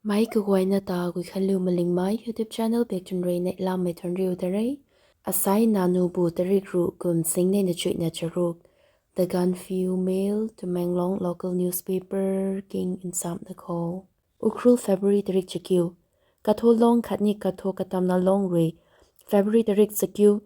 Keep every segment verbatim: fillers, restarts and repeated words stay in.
Mei kaguayna ta Guikhanliu Malingmei YouTube channel bak chwn rui neihlamei thuanriu ta re. Asai nanu bu tarik ruh kum singnei na chuihna charuk. The Gaanphiu Mail, Tamenglong local newspaper king nsam da khou. Ukhrul, February tarik chakiu. Katholong khatni Katho Katamnalong rui February tarik chakiu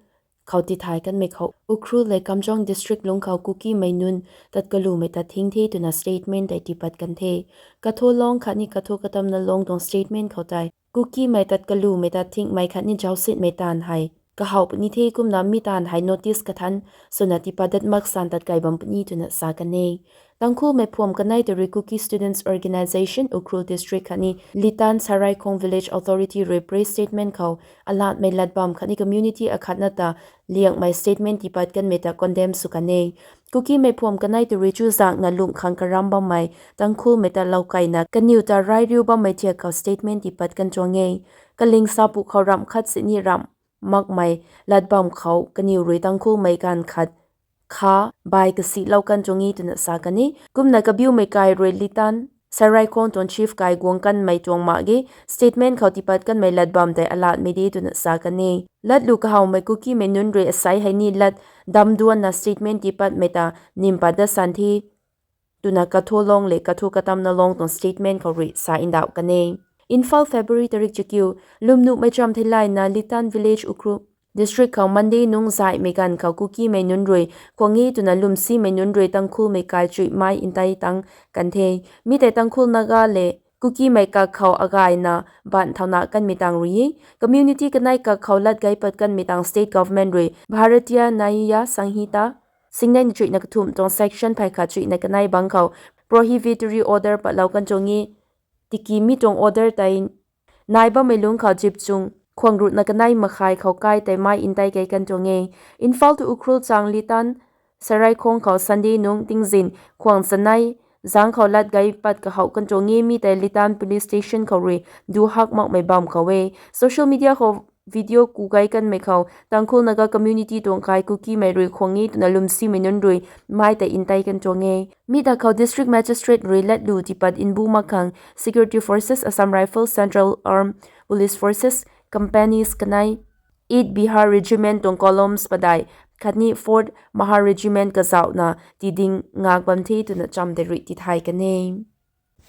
khou tithay kanmei khou Ukhrul le Kamjong district lungc khou Kukimei nunc tat kalumei tat thing the twna statement tei tipat kan the. Katholong khatni Katho Katamnalong tuang statement khou tei Kukimei tat kalumei tat thingmei khatni zausinmei taanv hei kahaw puni the kumna mi taanv hei notice kathan swna tipat dat mak san tat kai bam puni twna sa kan e. Tangkhulmei phuam kanei ta rui Kuki Students Organisation Ukhrul District khatni Litan Saraikhong Village Authority rui press statement khou alatmei lat bam khatni community akhatna ta liangmei statement tipat kanmei ta condemn sw kan e. Kukimei phuam kanei ta rui chuzaenghna lungh khang karam bammei Tangkhulmei ta loukaina kaniw ta rai riu bammei thiak khou statement tipat kan tuang e. Kaling sapu khou ramh khat sini ramh makmei lat bam khou kaniw rui Tangkhulmei ganv khat kha bai kasilou kan tuang e twna sa kan e. Kumna kabiumei kai rui Litan Saraikhong tuang chief kai guang kanmei tuang mak ge statement khou tipat kanmei lat bam tei alatmei de twna sa kan e. Latlu kahawmei Kukimei nunc rui asai hei ni lat damduanna statement tipatmei ta nimpat dat san the twna Katholong le Katho Katamnalong tuang statement khou rui sa ndauh kan e. Imphal, February tarik chakiu. Lwmnuhmei chamv theilayna Litan Village, Ukhrul District khou Monday nungc zaihmei ganv khou Kukimei nunc rui khwang e twna lwmsimei nunc rui Tangkhulmei kai chuihmei ntei tang kan the. Mi tei Tangkhul, Naga le Kukimei kak khou agayna banh thauna kanmei tang rui e. Community kanei kak khou lat gay pat kanmei tang state government rui Bharatiya Nyaya Sanhita singnei na chuihna kathumh tuang section phey khat chuihna kanei bang khou prohibitory order patlou kan tuang e. Tiki mi tuang order tei nai bammei lungc khou zip chung khwang ruhna kanei makhai khou kai tei mei ntei kei kan tuang e. Imphal tu Ukhrul chang Litan Saraikhong khou Sunday nungc tingzin khwang chanei zang khou lat gay pat kahowh kan tuang e. Mi tei Litan Police Station khou rui du hak makmei bam khou e. Social media khou video ku gay kanmei khou Tangkhul Naga community tuang kai Kukimei rui khwang e twna lwmsimei nunc rui mei tei ntei kan tuang e. Mi ta khou District Magistrate rui latlu tipat mbu mak khang Security Forces, Assam Rifles, Central Armed Police Forces, companies kanei, Eighth Bihar Regiment tuang columns padeih khatni Fourth Mahar Regiment kazauhna tiding ngak bam the twna chamv tei rui tithay kan e.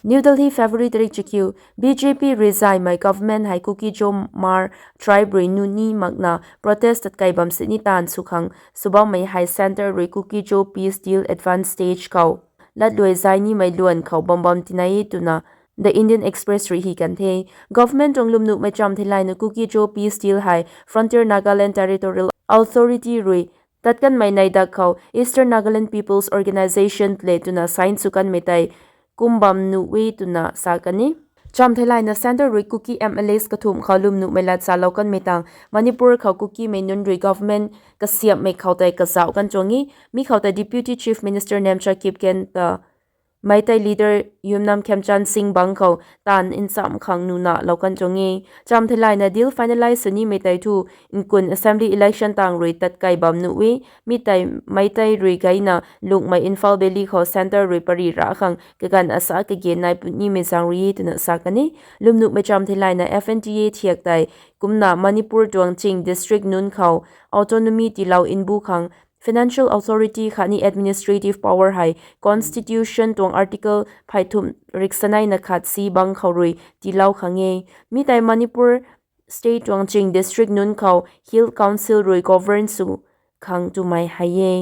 New Delhi, February tarik chakiu. B J P rui zaihmei government hei Kuki-Zo Hmar tribe rui nuni makna protest tat kai bam sini taanv sw khang sw bammei hei centre rui Kuki-Zo peace deal advance stage khou latluai zai nimei luan khou bam bam tinei e twna The Indian Express rui hi kan the. Government tuang lwmnuhmei chamv theilayna Kuki-Zo peace deal hei Frontier Nagaland Territorial Authority rui tat kanmei nei dak khou Eastern Nagaland People's Organisation le twna sign sw kanmei tei kum bam nuh e twna sa kan e. Chamv theilayna centre rui Kuki M L As kathumh khou lwmnuhmei lat salou kanmei tang Manipur khou Kukimei nunc rui government kasiamhmei khou tei kazauh kan tuang e. Mi khou tei Deputy Chief Minister Nemcha Kipgen ta mei tei leader Yumnam Khemchand Singh bang khou taanv nchamh khang nuna lou kan tuang e. Chamv theilayna deal finalize sw nimei tei thu nkun assembly election tang rui tat kai bam nuh e. Mi tei mei tei rui gayna lungmei Imphal Valley khou centre rui pary ra khang kaganv asa kage nai puni mei zaeng rui e twna sa kan e. Lwmnuhmei chamv theilayna F N T A thiak tei kumna Manipur tuang ching district nunc khou autonomy tiilou mbu khang financial authority khatni administrative power hei constitution tuang article phey thumh riksaneina khat C bang khou rui tiilou khang e. Mi tei Manipur state tuang ching district nunc khou hill council rui govern sw khang twmei hei e.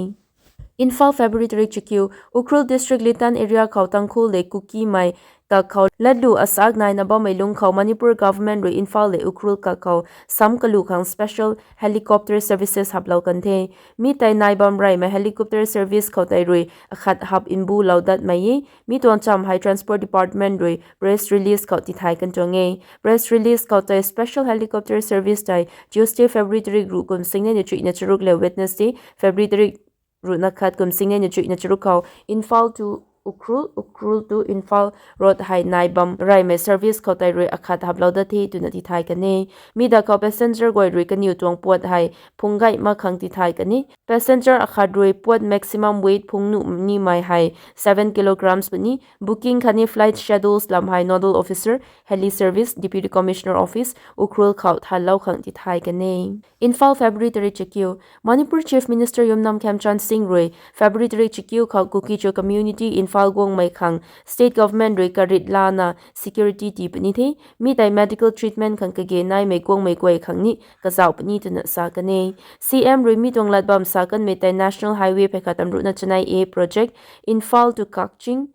Imphal, February tarik chakiu. Ukhrul district Litan area khou Tangkhul le Kukimei kak khou latlu asak naina bammei lungc khou Manipur government rui Imphal le Ukhrul kak khou sam kalu khang special helicopter services haplou kan the. Mi tei nai bam reymei helicopter service khou tei rui akhat hap mbu lou datmei e. Mi tuang chamv hei Transport Department rui press release khou tithay kan tuang e. Press release khou tei special helicopter service tei Tuesday, February tarik ruh kum singnei na chuihna charuk le Wednesday, February tarik ruhna khat kum singnei na chuihna charuk khou Imphal to Ukhrul, Ukhrul to Imphal road hei nai bam reymei service khou tei rui akhat haplou dat the twna tithay kan e. Mi da khou passenger guay rui kaniw tuang puat hei phung gay mak khang tithay kan e. Passenger akhat rui puat maximum weight phung nuh nimei hei seven kilograms puni. Booking khatni flight schedules lam hei Nodal Officer, Heli Service, Deputy Commissioner Office, Ukhrul khou thanlou khang tithay kan e. Imphal, February tarik chakiu. Manipur Chief Minister Yumnam Khemchand Singh rui February tarik chakiu khou Kuki-Zo community Imphal guangmei khang state government rui karit lana security tii puni the. Mi tei medical treatment khang kage naimei guangmei guay khang ni kazauh puni twna sa kan e. C M rui mi tuang lat bam sa kanmei tei National Highway phey khat tamruhna chanei A project, Imphal to Kakching,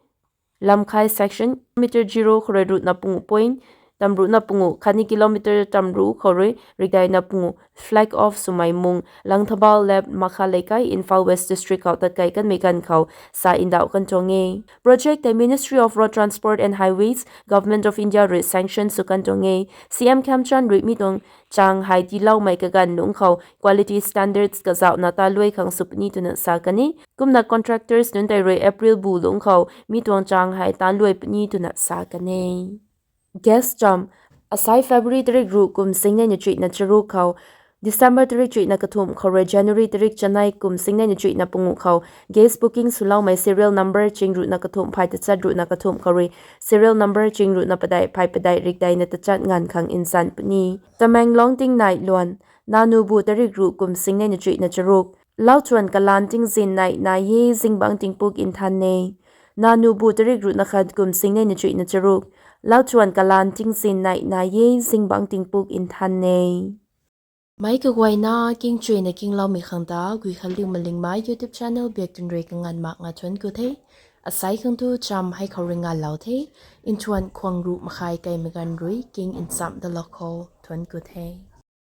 Lamkhai section, kilometer zero khou rui ruhna pungu point tamruhna pungu khatni kilometer tamruh khou rui rikdeina pungu flag off swmei mung Langthabal Lap, Makha Leikai, Imphal West District khou tatkai kanmei ganv khou sa ndauh kan tuang e. Project tei Ministry of Road Transport and Highways, Government of India rui sanction sw kan tuang e. C M Khemchand rui mi tuang chang hei tiiloumei kaganv lungc khou quality standards kazauhna taluai khang sw puni twna sa kan e. Kumna contractors nunc tei rui April bu lungc khou mi tuang chang hei taluai puni twna sa kan e. Guest cham. Asai February tarik ruh kum singnei na chuihna charuk khou December tarik chuihna kathumh khou rui January tarik chanei kum singnei na chuihna pungu khou guest booking swloumei serial number ching ruhna kathumh phay tachat ruhna kathumh khou rui serial number ching ruhna padeih phay padeih rikdeina tachat nganv khang nsan puni. Tamenglong tingnai luan. Nanubu tarik ruh kum singnei na chuihna charuk. Lauchuan kalan tingzin nei nai e, zingbangc tingpuk nthan e. Nanubu tarik ruhna khat kum singnei na chuihna charuk. Lauchuan kalan tingzin nei nai e, zingbangc tingpuk nthan e. Meic kaguayna kingchuina kingloumei khang ta Guikhanliu Malingmei YouTube channel biak tun rui kanganv mak nga thuanc ku the. Asai khang tu cham hei khou rui nganvlou the. Nthuan khwang ruh makhai kaimei ganv rui king nchamh dalou khou thuanc ku the.